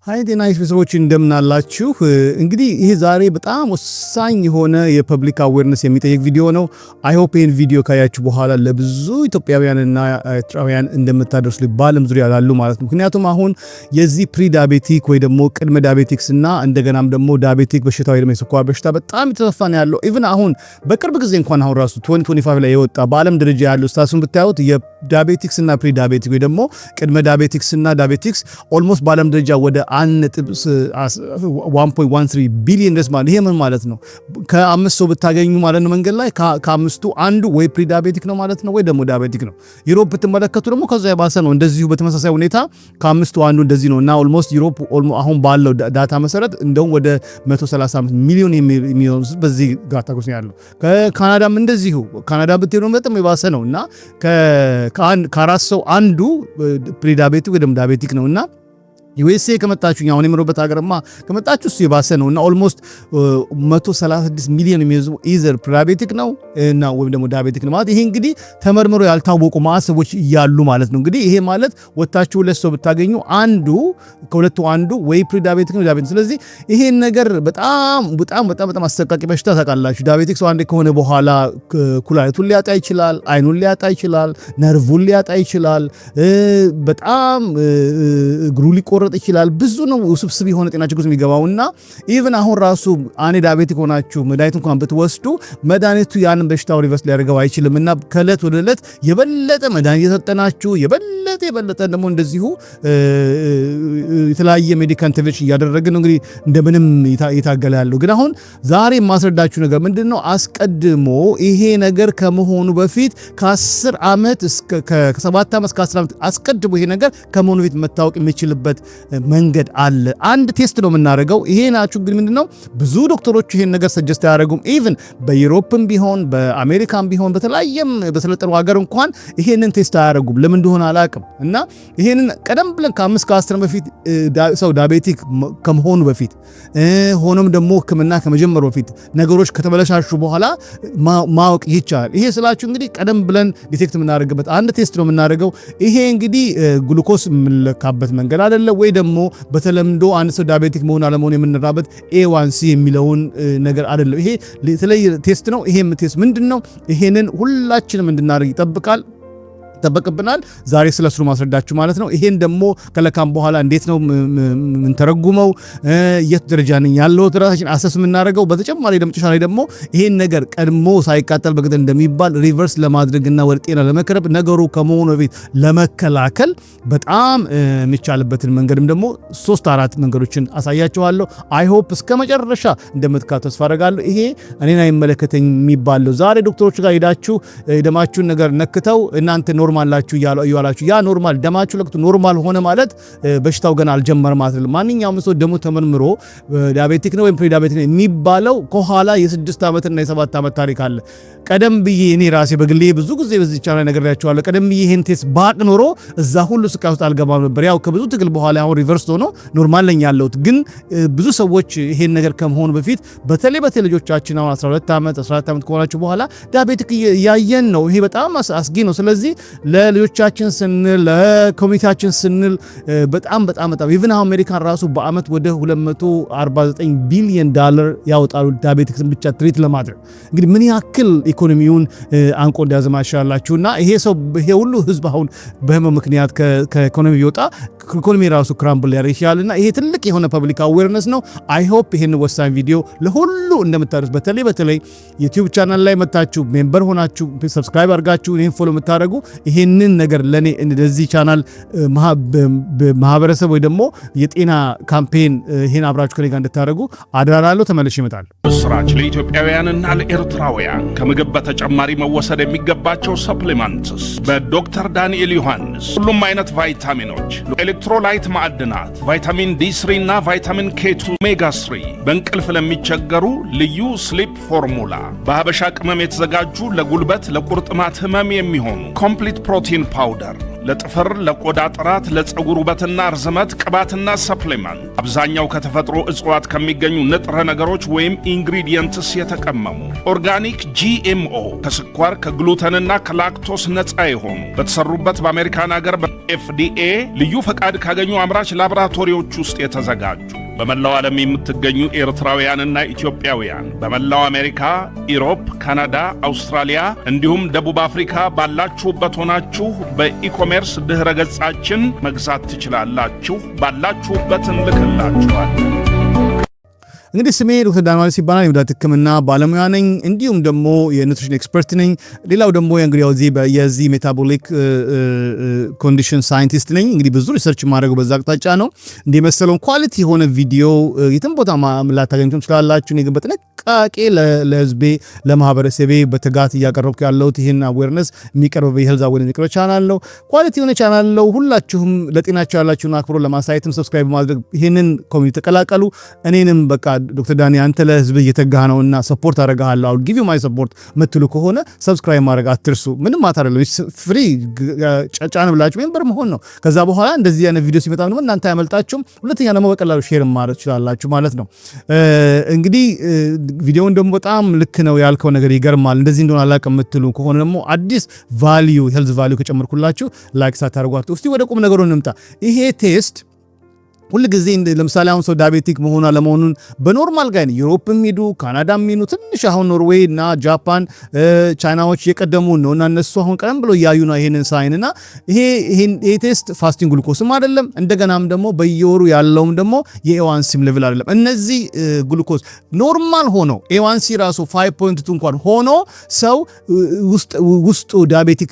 Hi ጤና ቤተሰቦች፣ እንደምናላችሁ። እንግዲህ ይህ ዛሬ በጣም ወሳኝ የሆነ የ public awareness የሚጠይቅ ቪዲዮ ነው። I hope ይህን ቪዲዮ ካያችሁ በኋላ ለብዙ ኢትዮጵያውያንና ኤርትራውያን እንደምታደርሱ፣ በዓለም ዙሪያ ላሉ ማለት ነው። ምክንያቱም አሁን የዚህ prediabetic ወይ ደግሞ ቅድመ diabetics እና እንደገናም ደግሞ diabetic በሽታ ወይ ደግሞ የስኳር በሽታ በጣም የተስፋፋ ነው ያለው። Even አሁን በቅርብ ጊዜ እንኳን አሁን ራሱ 2025 ላይ የወጣ በዓለም ደረጃ ያለው status ኡን ብታዩት የ diabetics እና prediabetic ወይ ደግሞ ቅድመ diabetics እና diabetics almost በዓለም ደረጃ ወደ 1.13 ቢሊዮን ድረስ ማለት። ይሄ ምን ማለት ነው? ከአምስት ሰው ብታገኙ ማለት ነው መንገድ ላይ ከአምስቱ አንዱ ወይ prediabetic ነው ማለት ነው ወይ ደግሞ diabetic ነው። Europe ብትመለከቱ ደግሞ ከዛ የባሰ ነው። እንደዚሁ በተመሳሳይ ሁኔታ ከአምስቱ አንዱ እንደዚህ ነው እና almost Europe አሁን ባለው data መሰረት እንደውም ወደ 135 ሚሊዮን የሚሆኑ በዚህ data ውስጥ ያለው። ከካናዳም እንደዚሁ፣ ካናዳ ብትሄዱ በጣም የባሰ ነው እና ከአራት ሰው አንዱ prediabetic ወይ ደግሞ diabetic ነው። እና USA ከመጣችሁ፣ አሁን የምኖርበት ሀገርማ ከመጣችሁ እሱ የባሰ ነው እና almost 136 ሚሊዮን የሚይዙ either prediabetic ነው እና ወይም ደግሞ diabetic ነው ማለት። ይሄ እንግዲህ ተመርምሮ ያልታወቁ ማዕት ሰዎች እያሉ ማለት ነው። እንግዲህ ይሄ ማለት ወታችሁ ሁለት ሰው ብታገኙ አንዱ ከሁለቱ አንዱ ወይ prediabetic ነው፣ diabetic። ስለዚህ ይሄን ነገር በጣም በጣም በጣም በጣም አሰቃቂ በሽታ ታውቃላችሁ። Diabetic ሰው አንዴ ከሆነ በኋላ ኩላሊቱን ሊያጣ ይችላል፣ አይኑን ሊያጣ ይችላል፣ ነርቡን ሊያጣ ይችላል፣ በጣም እግሩ ሊቆረጥ ይችላል። ብዙ ነው ውስብስብ የሆነ ጤና ችግር የሚገባው። እና even አሁን ራሱ አንዴ diabetic ሆናችሁ መድኃኒት እንኳን ብትወስዱ መድኃኒቱ ያንን በሽታው reverse ሊያደርገው አይችልም። እና ከእለት ወደ ዕለት የበለጠ መድኃኒት እየሰጠናችሁ የበለጠ የበለጠ ደግሞ እንደዚሁ የተለያየ medical intervention እያደረግን ነው እንግዲህ እንደምንም እየታገለ ያለው። ግን አሁን ዛሬ የማስረዳችሁ ነገር ምንድን ነው? አስቀድሞ ይሄ ነገር ከመሆኑ በፊት ከ10 ዓመት እስከ ከ7 ዓመት እስከ 10 ዓመት አስቀድሞ ይሄ ነገር ከመሆኑ በፊት መታወቅ የሚችልበት መንገድ አለ። አንድ test ነው የምናደርገው። ይሄ ናችሁ እንግዲህ ምንድነው፣ ብዙ ዶክተሮች ይሄን ነገር suggest አያደርጉም። Even በ Europe ም ቢሆን በአሜሪካም ቢሆን በተለያየም በሰለጠኑ ሀገር እንኳን ይሄንን test አያደርጉም። ለምን እንደሆነ አላውቅም። እና ይሄንን ቀደም ብለን ከ5 ከ10 በፊት ሰው diabetic ከመሆኑ በፊት፣ ሆኖም ደግሞ ሕክምና ከመጀመሩ በፊት፣ ነገሮች ከተበለሻሹ በኋላ ማወቅ ይቻላል። ይሄ ስላችሁ እንግዲህ ቀደም ብለን detect የምናደርግበት አንድ test ነው የምናደርገው። ይሄ እንግዲህ ግሉኮስ የምንለካበት መንገድ አይደለም፣ ወይ ደግሞ በተለምዶ አንድ ሰው diabetic መሆን አለመሆን የምንራበት A1C የሚለውን ነገር አይደለም። ይሄ የተለየ test ነው። ይሄም test ምንድን ነው? ይሄንን ሁላችንም እንድናደርግ ይጠበቅብናል። ዛሬ ስለ እሱ ማስረዳችሁ ማለት ነው። ይሄን ደግሞ ከለካም በኋላ እንዴት ነው የምንተረጉመው፣ የት ደረጃ ነኝ ያለሁት፣ ራሳችን assess የምናደርገው። በተጨማሪ ደግሞ መጨረሻ ላይ ደግሞ ይሄን ነገር ቀድሞ ሳይቃጠል በቅጠል እንደሚባል reverse ለማድረግና ወደ ጤና ለመቅረብ፣ ነገሩ ከመሆኑ በፊት ለመከላከል በጣም የሚቻልበትን መንገድም ደግሞ ሶስት አራት መንገዶችን አሳያችኋለሁ። I hope እስከ መጨረሻ እንደምትከታተሉ ተስፋ አደርጋለሁ። ይሄ እኔን አይመለከተኝ የሚባለው፣ ዛሬ ዶክተሮች ጋር ሄዳችሁ የደማችሁን ነገር ነክተው እናንተ normal ናችሁ እያላችሁ፣ ያ normal ደማችሁ ለክቶ normal ሆነ ማለት በሽታው ገና አልጀመረም ማለት ነው። ማንኛውም ሰው ደሙ ተመርምሮ diabetic ነው ወይም prediabetic ነው የሚባለው ከኋላ የ6 ዓመትና የ7 ዓመት ታሪክ አለ። ቀደም ብዬ እኔ ራሴ በግሌ ብዙ ጊዜ በዚህ ቻናል ነግሬያችኋለሁ። ቀደም ብዬ ይሄን test ባቅ ኖሮ እዛ ሁሉ ስቃይ ውስጥ አልገባም ነበር። ያው ከብዙ ትግል በኋላ አሁን reverse ሆኖ normal ነኝ ያለሁት። ግን ብዙ ሰዎች ይሄን ነገር ከመሆኑ በፊት፣ በተለይ በተለይ ልጆቻችን አሁን 12 ዓመት 14 ዓመት ከሆናችሁ በኋላ diabetic እያየን ነው። ይሄ በጣም አስጊ ነው። ስለዚህ ለልጆቻችን ስንል፣ ለ community ያችን ስንል በጣም በጣም በጣም even አሁን አሜሪካን ራሱ በአመት ወደ 249 ቢሊዮን ዳለር ያወጣሉ diabetics ን ብቻ treat ለማድረግ። እንግዲህ ምን ያክል ኢኮኖሚውን አንቆ እንደያዘ ማሻላችሁ። እና ይሄ ሰው፣ ይሄ ሁሉ ህዝብ አሁን በህመም ምክንያት ከኢኮኖሚ ቢወጣ ኢኮኖሚ ራሱ crumble ሊያደርግ ይችላል። እና ይሄ ትልቅ የሆነ public awareness ነው። I hope ይሄን ወሳኝ ቪዲዮ ለሁሉ እንደምታደርሱ፣ በተለይ በተለይ YouTube channel ላይ መታችሁ member ሆናችሁ subscribe አድርጋችሁ ይህን follow የምታደርጉ፣ ይሄንን ነገር ለኔ ለዚህ ቻናል ማህበረሰብ ወይ ደግሞ የጤና campaign ይሄን አብራችሁ ከኔ ጋር እንድታደርጉ አደራላለሁ። ተመልሼ እመጣለሁ። ምስራች ለኢትዮጵያውያንና ለኤርትራውያን! ከምግብ በተጨማሪ መወሰድ የሚገባቸው supplements በዶክተር ዳንኤል ዮሐንስ። ሁሉም አይነት ቫይታሚኖች፣ electrolyte፣ ማዕድናት፣ ቫይታሚን D3 እና ቫይታሚን K2፣ ኦሜጋ 3፣ በእንቅልፍ ለሚቸገሩ ልዩ sleep formula፣ በሀበሻ ቅመም የተዘጋጁ ለጉልበት ለቁርጥማት ህመም የሚሆኑ complete protein powder። ለጥፍር፣ ለቆዳ ጥራት፣ ለፀጉር ውበትና ርዝመት ቅባትና supplement አብዛኛው ከተፈጥሮ እጽዋት ከሚገኙ ንጥረ ነገሮች ወይም ingredients የተቀመሙ፣ organic፣ GMO፣ ከስኳር፣ ከ gluten ና ከ lactose ነፃ የሆኑ፣ በተሰሩበት በአሜሪካን አገር በ FDA ልዩ ፈቃድ ካገኙ አምራች ላቦራቶሪዎች ውስጥ የተዘጋጁ። በመላው ዓለም የምትገኙ ኤርትራውያንና ኢትዮጵያውያን በመላው አሜሪካ፣ ኢሮፕ፣ ካናዳ፣ አውስትራሊያ እንዲሁም ደቡብ አፍሪካ ባላችሁበት ሆናችሁ በ e-commerce ድኅረ ገጻችን መግዛት ትችላላችሁ። ባላችሁበት እንልክላችኋለን። እንግዲህ ስሜ ዶክተር ዳንኤል ይባላል። የመድኃኒት ሕክምና ባለሙያ ነኝ። እንዲሁም ደግሞ የ nutrition expert ነኝ። ሌላው ደግሞ እንግዲህ የዚህ metabolic condition scientist ነኝ። እንግዲህ ብዙ research የማደርገው በዛ አቅጣጫ ነው። እንዲህ መሰለውን quality የሆነ ቪዲዮ የትም ቦታ ላታገኙ ትችላላችሁ። እኔ ግን በጥንቃቄ ለህዝቤ፣ ለማህበረሰቤ በትጋት እያቀረብኩ ያለሁት ይህን awareness የሚቀርብ የ health awareness የሚቀርብ ቻናል ነው። Quality የሆነ ቻናል ነው። ሁላችሁም ለጤናቸው ያላችሁን አክብሮ ለማሳየትም subscribe በማድረግ ይህንን community ተቀላቀሉ። እኔንም በቃ "ዶክተር ዳኒ፣ አንተ ለህዝብ እየተጋህ ነውና support አደርግሃለሁ፣ I'll give you my support" ምትሉ ከሆነ subscribe ማድረግ አትርሱ። ምንም አታደለም፣ free ጫን ብላችሁ member መሆን ነው። ከዛ በኋላ እንደዚህ አይነት ቪዲዮ ሲመጣ ደግሞ እናንተ አያመልጣችሁም። ሁለተኛ ደግሞ በቀላሉ share ማድረግ ትችላላችሁ ማለት ነው። እንግዲህ ቪዲዮውን ደግሞ በጣም ልክ ነው ያልከው ነገር ይገርማል፣ እንደዚህ እንደሆነ አላውቅም የምትሉ ከሆነ ደግሞ አዲስ value፣ health value ከጨመርኩላችሁ like ሳታደርጓት። እስቲ ወደ ቁም ነገሩ እንምጣ። ይሄ test ሁል ጊዜ ለምሳሌ አሁን ሰው diabetic መሆኑ አለመሆኑን በ normal ጋር Europe ሂዱ፣ ካናዳ ሂዱ፣ ትንሽ አሁን ኖርዌይ እና ጃፓን፣ ቻይናዎች እየቀደሙ ነው እና እነሱ አሁን ቀደም ብሎ እያዩ ነው ይሄንን sign። እና ይሄ test fasting glucose ም አይደለም፣ እንደገናም ደግሞ በየወሩ ያለውም ደግሞ የ A1C ም level አይደለም። እነዚህ glucose normal ሆኖ A1C ራሱ 5.2 እንኳን ሆኖ ሰው ውስጡ diabetic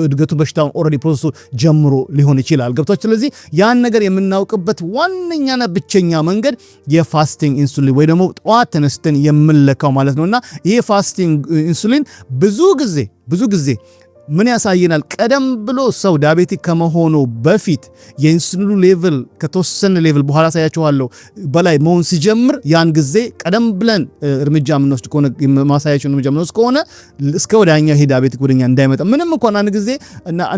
እድገቱ በሽታውን already process ኡ ጀምሮ ሊሆን ይችላል። ገብቷችኋል? ስለዚህ ያን ነገር የምናውቅበት ዋነኛና ብቸኛ መንገድ የ fasting insulin ወይ ደግሞ ጠዋት ተነስተን የምንለካው ማለት ነው። እና ይሄ fasting insulin ብዙ ጊዜ ምን ያሳየናል? ቀደም ብሎ ሰው diabetic ከመሆኑ በፊት የኢንሱሊኑ level ከተወሰነ level በኋላ አሳያችኋለሁ በላይ መሆን ሲጀምር ያን ጊዜ ቀደም ብለን እርምጃ የምንወስድ ከሆነ፣ ማሳያቸውን እርምጃ የምንወስድ ከሆነ እስከ ወዲያኛው ይሄ diabetic ወደኛ እንዳይመጣ። ምንም እንኳን አንድ ጊዜ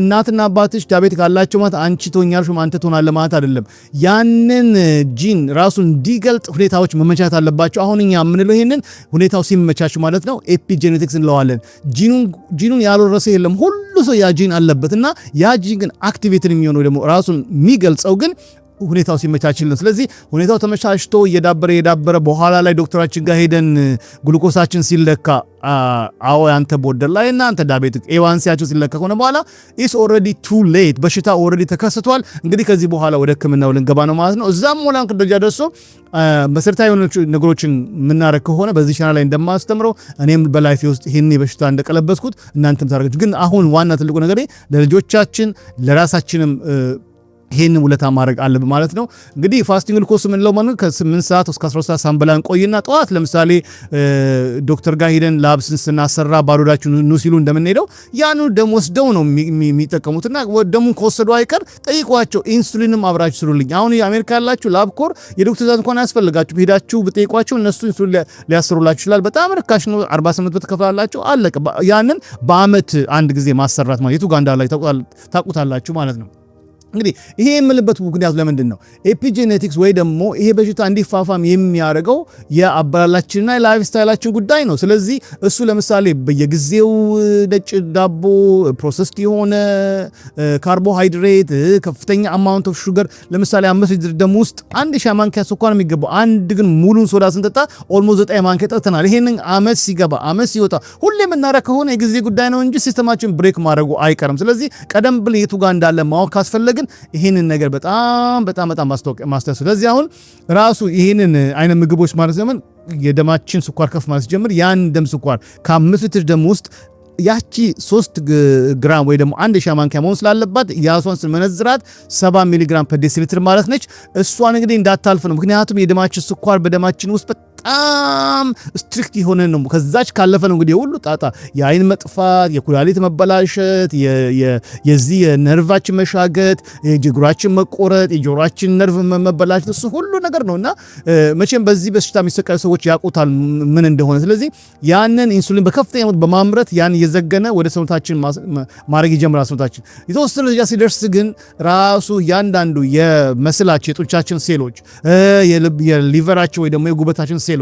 እናትና አባትሽ diabetic አላቸው ማለት አንቺ ትሆኛለሽ ወይም አንተ ትሆናለህ ማለት አይደለም። ያንን ጂን ራሱን እንዲገልጥ ሁኔታዎች መመቻቸት አለባቸው። አሁን እኛ የምንለው ይሄንን ሁኔታው ሲመቻች ማለት ነው። Epigenetics እንለዋለን። ጂኑን ያልወረሰ የለም። ሁሉ ሰው ያ ጂን አለበት እና ያ ጂን ግን activated የሚሆነው ደግሞ ራሱን የሚገልጸው ግን ሁኔታው ሲመቻችልን። ስለዚህ ሁኔታው ተመቻችቶ እየዳበረ እየዳበረ በኋላ ላይ ዶክተራችን ጋር ሄደን ግሉኮሳችን ሲለካ አዎ ያንተ border ላይ እና አንተ diabetic፣ A1C ያቸው ሲለካ ከሆነ በኋላ it's already too late፣ በሽታ already ተከስቷል። እንግዲህ ከዚህ በኋላ ወደ ሕክምናው ልንገባ ነው ማለት ነው። እዛም ሞላን ደረጃ ደርሶ መሰረታዊ የሆኑ ነገሮችን የምናደርግ ከሆነ በዚህ ቻናል ላይ እንደማስተምረው፣ እኔም በ life ኤ ውስጥ ይህን በሽታ እንደቀለበስኩት እናንተም ታደርጋችሁ። ግን አሁን ዋና ትልቁ ነገር ለልጆቻችን ለራሳችንም ይሄንን ውለታ ማድረግ አለብን ማለት ነው። እንግዲህ fasting glucose የምንለው ማለት ከ8 ሰዓት እስከ 12 ሰዓት ሳንበላ እንቆይና ጠዋት ለምሳሌ ዶክተር ጋር ሄደን lab ስናሰራ ባዶ ሆዳችሁን ኑ ሲሉ እንደምንሄደው ያኑ ደም ወስደው ነው የሚጠቀሙትና ደሙን ከወሰዱ አይቀር ጠይቋቸው፣ ኢንሱሊንም አብራችሁ ስሩልኝ። አሁን የአሜሪካ ያላችሁ LabCorp የዶክተር ትእዛዝ እንኳን አያስፈልጋችሁ። ሄዳችሁ ብጠይቋቸው እነሱ ኢንሱሊን ሊያሰሩላችሁ ይችላል። በጣም ርካሽ ነው። 48 ብር ትከፍላላችሁ። አለቀ። ያንን በአመት አንድ ጊዜ ማሰራት ማለት የቱ ጋር እንዳላችሁ ታውቁታላችሁ ማለት ነው። እንግዲህ ይሄ የምልበት ምክንያቱ ለምንድን ነው? Epigenetics ወይ ደግሞ ይሄ በሽታ እንዲፋፋም የሚያደርገው የአበላላችንና የ lifestyle ኣችን ጉዳይ ነው። ስለዚህ እሱ ለምሳሌ በየጊዜው ነጭ ዳቦ፣ processed የሆነ ካርቦሃይድሬት፣ ከፍተኛ amount of sugar፣ ለምሳሌ 5 ሊትር ደም ውስጥ 1 ሻይ ማንኪያ ስኳር የሚገባው፣ አንድ ግን ሙሉን ሶዳ ስንጠጣ almost 9 ማንኪያ ጠጥተናል። ይሄንን አመት ሲገባ አመት ሲወጣ ሁሌ የምናደርግ ከሆነ የጊዜ ጉዳይ ነው እንጂ system ኣችን break ማድረጉ አይቀርም። ስለዚህ ቀደም ብለን የቱ ጋር እንዳለ ማወቅ ካስፈለግን ይህንን ነገር በጣም በጣም በጣም ማስታወስ። ስለዚህ አሁን ራሱ ይህንን አይነት ምግቦች ማለት ዘመን የደማችን ስኳር ከፍ ማለት ሲጀምር ያን ደም ስኳር ከ5 ሊትር ደም ውስጥ ያቺ 3 ግራም ወይ ደግሞ 1 ሻይ ማንኪያ መሆን ስላለባት ያሷን ስንመነዝራት 70 ሚሊግራም per deciliter ማለት ነች። እሷን እንግዲህ እንዳታልፍ ነው። ምክንያቱም የደማችን ስኳር በደማችን ውስጥ በጣም በጣም strict የሆነ ነው። ከዛች ካለፈ ነው እንግዲህ ሁሉ ጣጣ፣ የአይን መጥፋት፣ የኩላሊት መበላሸት፣ የዚህ የነርቫችን መሻገት፣ የእግራችን መቆረጥ፣ የጆሮአችን ነርቭ መበላሸት፣ እሱ ሁሉ ነገር ነው። እና መቼም በዚህ በሽታ የሚሰቃዩ ሰዎች ያውቁታል ምን እንደሆነ። ስለዚህ ያንን ኢንሱሊን በከፍተኛ በማምረት ያን እየዘገነ ወደ ሰውነታችን ማድረግ ይጀምራል። ሰውነታችን የተወሰነ ደረጃ ሲደርስ ግን ራሱ እያንዳንዱ የ muscle ኣችን፣ የጡንቻችን ሴሎች፣ የ liver ኣችን ወይ ደግሞ የጉበታችን ሴሎች፣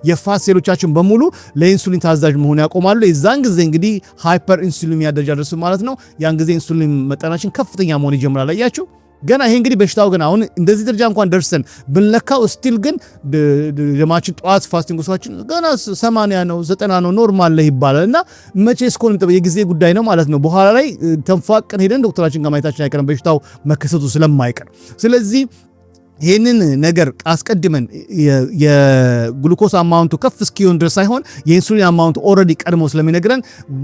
የ fat ሴሎቻችን በሙሉ ለኢንሱሊን ታዛዥ መሆን ያቆማሉ። የዛን ጊዜ እንግዲህ hyperinsulinemia ደረጃ ደርሱ ማለት ነው። ያን ጊዜ ኢንሱሊን መጠናችን ከፍተኛ መሆን ይጀምራል። አያችሁ፣ ገና ይሄ እንግዲህ በሽታው ገና አሁን እንደዚህ ደረጃ እንኳን ደርሰን ብንለካው still ግን ደማችን ጠዋት fasting ግሉኮሳችን ገና 80 ነው፣ 90 ነው፣ normal ላይ ይባላል። እና መቼ እስኮን የጊዜ ጉዳይ ነው ማለት ነው። በኋላ ላይ ተንፏቀን ሄደን ዶክተራችን ጋር ማየታችን አይቀርም፣ በሽታው መከሰቱ ስለማይቀር። ስለዚህ ይህንን ነገር አስቀድመን የ glucose amount ኡ ከፍ እስኪሆን ድረስ ሳይሆን የኢንሱሊን amount ኡ already ቀድሞ ስለሚነግረን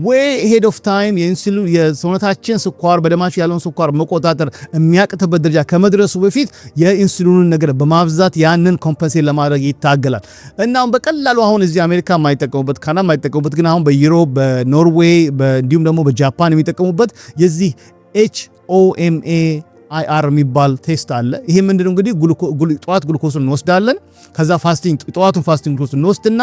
way ahead of time የኢንሱሊን የሰውነታችን ስኳር፣ በደማችን ያለውን ስኳር መቆጣጠር የሚያቅትበት ደረጃ ከመድረሱ በፊት የኢንሱሊኑን ነገር በማብዛት ያንን compensate ለማድረግ ይታገላል። እና አሁን በቀላሉ አሁን እዚህ አሜሪካ የማይጠቀሙበት፣ ካናዳ የማይጠቀሙበት፣ ግን አሁን በ Europe፣ በኖርዌይ፣ እንዲሁም ደግሞ በጃፓን የሚጠቀሙበት የዚህ HOMA IR የሚባል test አለ። ይሄ ምንድነው? እንግዲህ ጠዋት ግሉኮስን እንወስዳለን። ከዛ fasting ጠዋቱን fasting glucose እንወስድና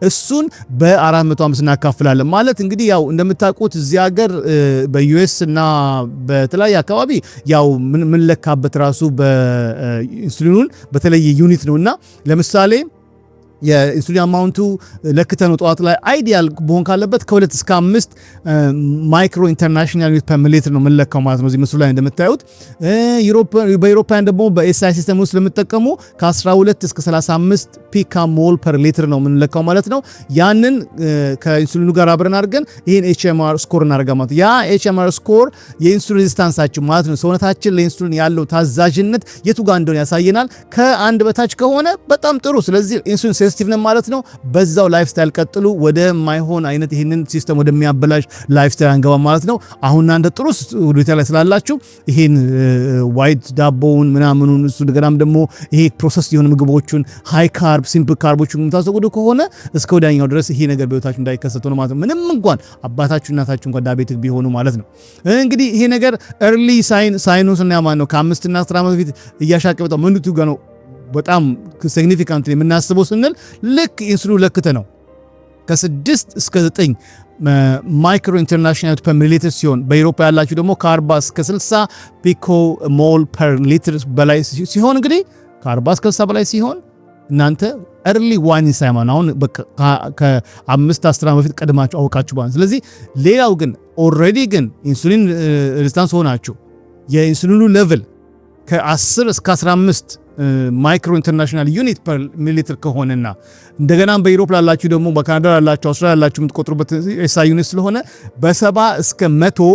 እሱን በ405 እናካፍላለን። ማለት እንግዲህ ያው እንደምታውቁት እዚህ ሀገር በ US እና በተለያየ አካባቢ ያው ምንለካበት ራሱ በኢንሱሊኑን በተለየ unit ነው። እና ለምሳሌ የኢንሱሊን amount ኡ ለክተነው ጠዋት ላይ ideal መሆን ካለበት ከ2 እስከ 5 micro international unit per milliliter ነው የምንለካው ማለት ነው። እዚህ ምስሉ ላይ እንደምታዩት በ European ደግሞ በ SI system ውስጥ ለምትጠቀሙ ከ12 እስከ 35 picomole per liter ነው የምንለካው ማለት ነው። ያንን ከኢንሱሊኑ ጋር አብረን አድርገን ይህን HMR score እናደርጋ ማለት ያ HMR score የኢንሱሊን resistance ኣችን ማለት ነው። ሰውነታችን ለኢንሱሊን ያለው ታዛዥነት የቱ ጋር እንደሆነ ያሳየናል። ከአንድ በታች ከሆነ በጣም ጥሩ። ስለዚህ insulin sensitive ነን ማለት ነው። በዛው lifestyle ቀጥሉ። ወደማይሆን አይነት ይህንን system ወደሚያበላሽ lifestyle አንገባ ማለት ነው። አሁን እናንተ ጥሩ ሁኔታ ላይ ስላላችሁ ይሄን white ዳቦውን ምናምኑን፣ እሱ እንደገናም ደግሞ ይሄ process የሆኑ ምግቦቹን፣ high carb፣ simple carb ኦቹን የምታስወግዱ ከሆነ እስከ ወዲያኛው ድረስ ይሄ ነገር በህይወታችሁ እንዳይከሰት ነው ማለት ነው። ምንም እንኳን አባታችሁ እናታችሁ እንኳን diabetic ቢሆኑ ማለት ነው። እንግዲህ ይሄ ነገር early sign ኡ ስናያ ማለት ነው ከ5 እና 10 ዓመት በፊት እያሻቀበ ምንቱ ጋር ነው በጣም significant የምናስበው ስንል ልክ ኢንሱሊን ለክተ ነው ከ6 እስከ 9 micro international per milliliter ሲሆን፣ በኢሮፓ ያላችሁ ደግሞ ከ40 እስከ 60 picomole per liter በላይ ሲሆን፣ እንግዲህ ከ40 እስከ 60 በላይ ሲሆን እናንተ early warning sign አሁን ከ5 10 ዓመት በፊት ቀድማችሁ አውቃችሁ ባን። ስለዚህ ሌላው ግን already ግን insulin resistance ሆናችሁ የኢንሱሊኑ level ከ10 እስከ 15 micro international unit per milliliter ከሆነና እንደገና በ Europe ላላችሁ ደግሞ በካናዳ ላላችሁ፣ አውስትራሊያ ላላችሁ የምትቆጥሩበት SI unit ስለሆነ በ70 እስከ 100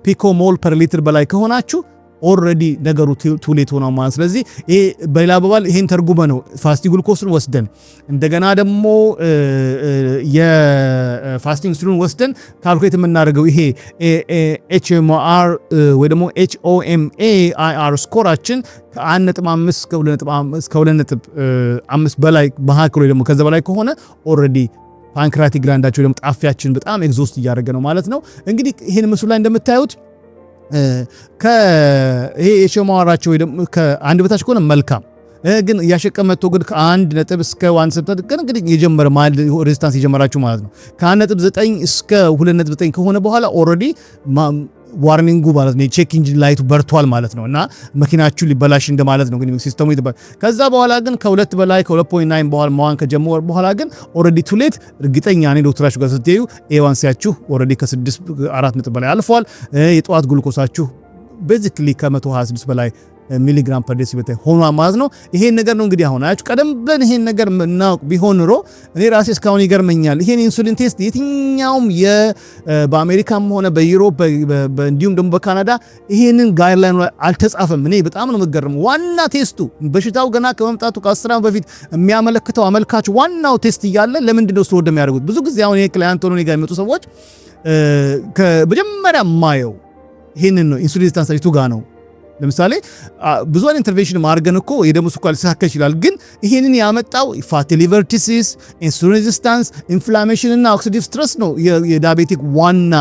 picomole per liter በላይ ከሆናችሁ already ነገሩ too late ሆኗል ማለት። ስለዚህ ይሄ በሌላ አባባል ይሄን ተርጉመ ነው fasting glucose ን ወስደን እንደገና ደግሞ የ fasting ኢንሱሊን ወስደን calculate የምናደርገው ይሄ HMR ወይ ደግሞ HOMA IR score ኣችን ከ1.5 እስከ 2.5 በላይ መካከል ወይ ደግሞ ከዛ በላይ ከሆነ already pancreatic gland ኣቸው ደግሞ ጣፊያችን በጣም exhaust እያደረገ ነው ማለት ነው። እንግዲህ ይህን ምስሉ ላይ እንደምታዩት ይሄ HOMA IR ኣቸው ወይ ደግሞ ከአንድ በታች ከሆነ መልካም፣ ግን እያሸቀ መጥቶ ግን ከ1 ነጥብ እስከ one ሰብተን ግን እንግዲህ የጀመረ resistance የጀመራችሁ ማለት ነው። ከ1.9 እስከ 2.9 ከሆነ በኋላ already warning ኡ ማለት ነው፣ የ check engine light ኡ በርቷል ማለት ነው እና መኪናችሁ ሊበላሽ እንደማለት ነው። ግን system ኡ ከዛ በኋላ ግን ከሁለት በላይ ከ2.9 በኋላ መዋን ከጀመረ በኋላ ግን already too late። እርግጠኛ ነኝ ዶክተራችሁ ጋር ስትሄዱ A1C ያችሁ already ከ6 4 ነጥብ በላይ አልፏል። የጠዋት ግሉኮሳችሁ basically ከ126 በላይ milligram per deciliter ሆኗል ማለት ነው። ይሄን ነገር ነው እንግዲህ አሁን አያችሁ፣ ቀደም ብለን ይሄን ነገር ምናውቅ ቢሆን ኖሮ እኔ ራሴ እስካሁን ይገርመኛል። ይሄን ኢንሱሊን test የትኛውም በአሜሪካም ሆነ በ Europe እንዲሁም ደግሞ በካናዳ ይሄንን guideline አልተጻፈም። እኔ በጣም ነው የምገርመው። ዋና test ኡ በሽታው ገና ከመምጣቱ ከ10 ዓመት በፊት የሚያመለክተው አመልካች ዋናው test እያለ ለምንድን ነው slow የሚያደርጉት? ብዙ ጊዜ አሁን ይሄ client ሆኖ እኔ ጋር የሚመጡ ሰዎች መጀመሪያ ማየው ይሄንን ነው። insulin resistance የቱ ጋ ነው? ለምሳሌ ብዙ አይነት intervention ማድረገን እኮ የደም ስኳር ሊስተካከል ይችላል። ግን ይሄንን ያመጣው fatty liver disease፣ insulin resistance፣ inflammation እና oxidative stress ነው። የ diabetic ዋና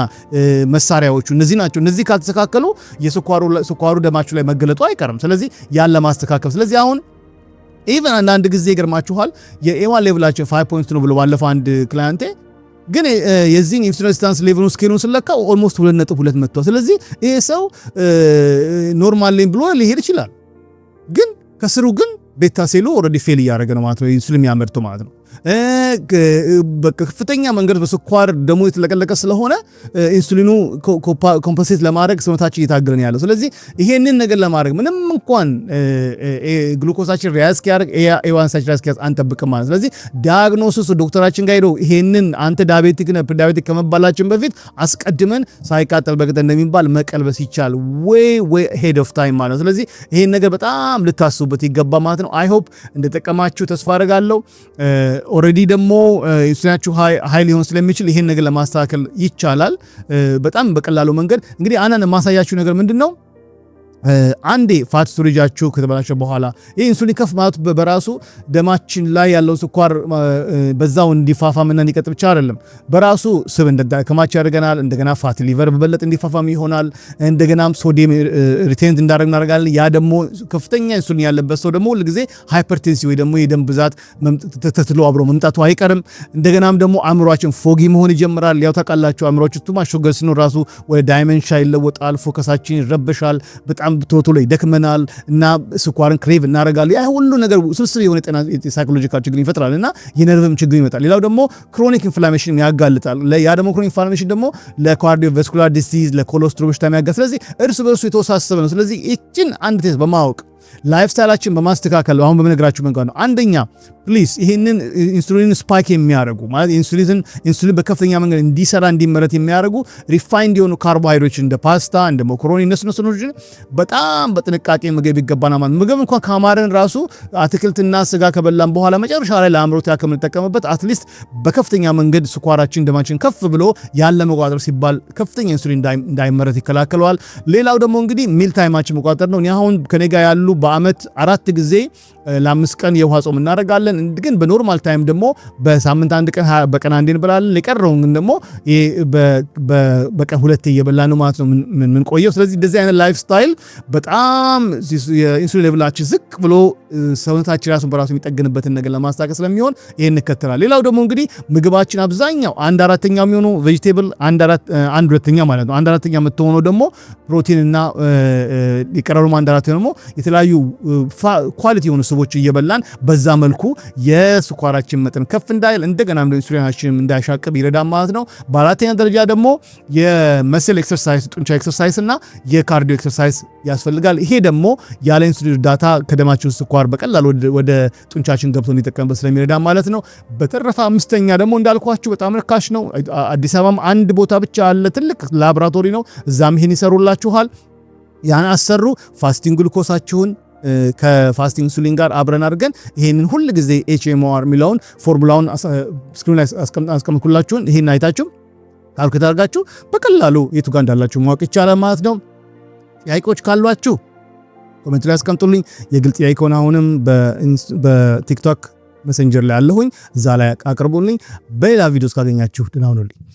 መሳሪያዎቹ እነዚህ ናቸው። እነዚህ ካልተስተካከሉ የስኳሩ ደማችሁ ላይ መገለጡ አይቀርም። ስለዚህ ያን ለማስተካከል፣ ስለዚህ አሁን even አንዳንድ ጊዜ ይገርማችኋል፣ የ A1 level ኣቸው 5.2 ነው ብሎ ባለፈው አንድ client ኤ፣ ግን የዚህን insulin resistance level ኡን scale ኡን ስለካው almost 2.2 መጥቷል። ስለዚህ ይሄ ሰው normal ነኝ ብሎ ሊሄድ ይችላል። ግን ከስሩ ግን beta cell ኡ already fail እያደረገ ነው ማለት ነው፣ ኢንሱሊን የሚያመርተው ማለት ነው። በከፍተኛ መንገድ በስኳር ደሙ የተለቀለቀ ስለሆነ ኢንሱሊኑ compensate ለማድረግ ሰውነታችን እየታገለ ነው ያለው። ስለዚህ ይሄንን ነገር ለማድረግ ምንም እንኳን ግሉኮሳችን rise እስኪያደርግ፣ A1C ያችን rise እስኪያደርግ አንጠብቅም ማለት። ስለዚህ diagnosis ዶክተራችን ጋር ሄዶ ይሄንን አንተ diabetic ነህ፣ prediabetic ከመባላችን በፊት አስቀድመን ሳይቃጠል በቅጠል እንደሚባል መቀልበስ ይቻላል፣ way way ahead of time ማለት ነው። ስለዚህ ይሄን ነገር በጣም ልታስቡበት ይገባ ማለት ነው። I hope እንደጠቀማችሁ ተስፋ አደርጋለሁ። Already ደግሞ ኢንሱሊናችሁ high ሊሆን ስለሚችል ይሄን ነገር ለማስተካከል ይቻላል በጣም በቀላሉ መንገድ። እንግዲህ አንዳንድ የማሳያችሁ ነገር ምንድን ነው? አንዴ fat storage ኣችሁ ከተበላሸ በኋላ ይህ ኢንሱሊን ከፍ ማለት በራሱ ደማችን ላይ ያለው ስኳር በዛው እንዲፋፋምና እንዲቀጥል ብቻ አይደለም፣ በራሱ ስብ እንዲከማች ያደርገናል። እንደገና fatty liver በበለጠ እንዲፋፋም ይሆናል። እንደገናም sodium retain እንዳደረግ እናደርጋለን። ያ ደግሞ ከፍተኛ ኢንሱሊን ያለበት ሰው ደግሞ ሁልጊዜ hypertensive ወይ ደግሞ የደም ብዛት ተትሎ አብሮ መምጣቱ አይቀርም። እንደገናም ደግሞ አእምሯችን foggy መሆን ይጀምራል። ያው ታውቃላችሁ፣ አእምሯችን too much sugar ሲኖር ራሱ ወደ dementia ይለወጣል። Focus ኣችን ይረበሻል። በጣም ቶሎ ቶሎ ይደክመናል እና ስኳርን crave እናደርጋለን። ያ ሁሉ ነገር ስብስብ የሆነ ጤና psychological ችግር ይፈጥራል እና የነርቭም ችግር ይመጣል። ሌላው ደግሞ chronic inflammation ያጋልጣል። ያ ደግሞ chronic inflammation ደግሞ ለ cardiovascular disease፣ ለኮሌስትሮል በሽታ ያጋልጣል። ስለዚህ እርስ በርሱ የተወሳሰበ ነው። ስለዚህ ይችን አንድ test በማወቅ፣ lifestyle ኣችን በማስተካከል፣ አሁን በምነግራችሁ መንገድ ነው። አንደኛ please ይህንን ኢንሱሊን spike የሚያደርጉ፣ ማለት ኢንሱሊን በከፍተኛ መንገድ እንዲሰራ፣ እንዲመረት የሚያደርጉ refined የሆኑ ካርቦሃይድሬቶች እንደ ፓስታ፣ እንደ መኮሮኒ እነሱ እነሱን በጣም በጥንቃቄ መመገብ ይገባናል ማለት። ምግብ እንኳን ካማረን ራሱ አትክልትና ስጋ ከበላን በኋላ መጨረሻ ላይ ለአምሮት ያክል የምንጠቀምበት at least በከፍተኛ መንገድ ስኳራችን ደማችን ከፍ ብሎ ያን ለመቆጣጠር ሲባል ከፍተኛ ኢንሱሊን እንዳይመረት ይከላከለዋል። ሌላው ደግሞ እንግዲህ meal time ኣችን መቆጣጠር ነው። እኔ አሁን ከኔ ጋር ያሉ በአመት አራት ጊዜ ለ5 ቀን የውሃ ጾም እናደርጋለን። ግን በ normal time ደግሞ በሳምንት አንድ ቀን በቀን አንዴ እንበላለን። የቀረውን ግን ደግሞ በቀን ሁለቴ እየበላን ነው ማለት ነው የምንቆየው። ስለዚህ እንደዚህ አይነት lifestyle በጣም የኢንሱሊን level ኣችን ዝቅ ብሎ ሰውነታችን ራሱን በራሱ የሚጠግንበትን ነገር ለማስታከል ስለሚሆን ይሄን እንከተላለን። ሌላው ደግሞ እንግዲህ ምግባችን አብዛኛው አንድ አራተኛው የሚሆነው vegetable፣ አንድ ሁለተኛ ማለት ነው። አንድ አራተኛ የምትሆነው ደግሞ ፕሮቲን እና የቀረሩ አንድ አራተኛ ደግሞ የተለያዩ quality የሆኑ ስቦች እየበላን በዛ መልኩ የስኳራችን መጠን ከፍ እንዳይል፣ እንደገና ኢንሱሊናችን እንዳያሻቅብ ይረዳል ማለት ነው። በአራተኛ ደረጃ ደግሞ የ muscle exercise፣ ጡንቻ exercise እና የ cardio exercise ያስፈልጋል። ይሄ ደግሞ ያለ ኢንሱሊን እርዳታ ከደማችን ስኳር በቀላሉ ወደ ጡንቻችን ገብቶ እንዲጠቀምበት ስለሚረዳ ማለት ነው። በተረፈ አምስተኛ ደግሞ እንዳልኳችሁ በጣም ርካሽ ነው። አዲስ አበባም አንድ ቦታ ብቻ አለ፣ ትልቅ ላቦራቶሪ ነው። እዛም ይሄን ይሰሩላችኋል። ያን አሰሩ፣ fasting glucose ኣችሁን ከ fasting insulin ጋር አብረን አድርገን ይሄንን ሁል ጊዜ HMR የሚለውን formula ውን screen ላይ አስቀምጥኩላችሁን፣ ይሄን አይታችሁ calculate አድርጋችሁ በቀላሉ የቱ ጋር እንዳላችሁ ማወቅ ይቻላል ማለት ነው። ጥያቄዎች ካሏችሁ comment ላይ አስቀምጡልኝ። የግል ጥያቄ ከሆነ አሁንም በ TikTok Messenger ላይ አለሁኝ፣ እዛ ላይ አቅርቡልኝ። በሌላ ቪዲዮ እስካገኛችሁ ደህና ሁኑልኝ።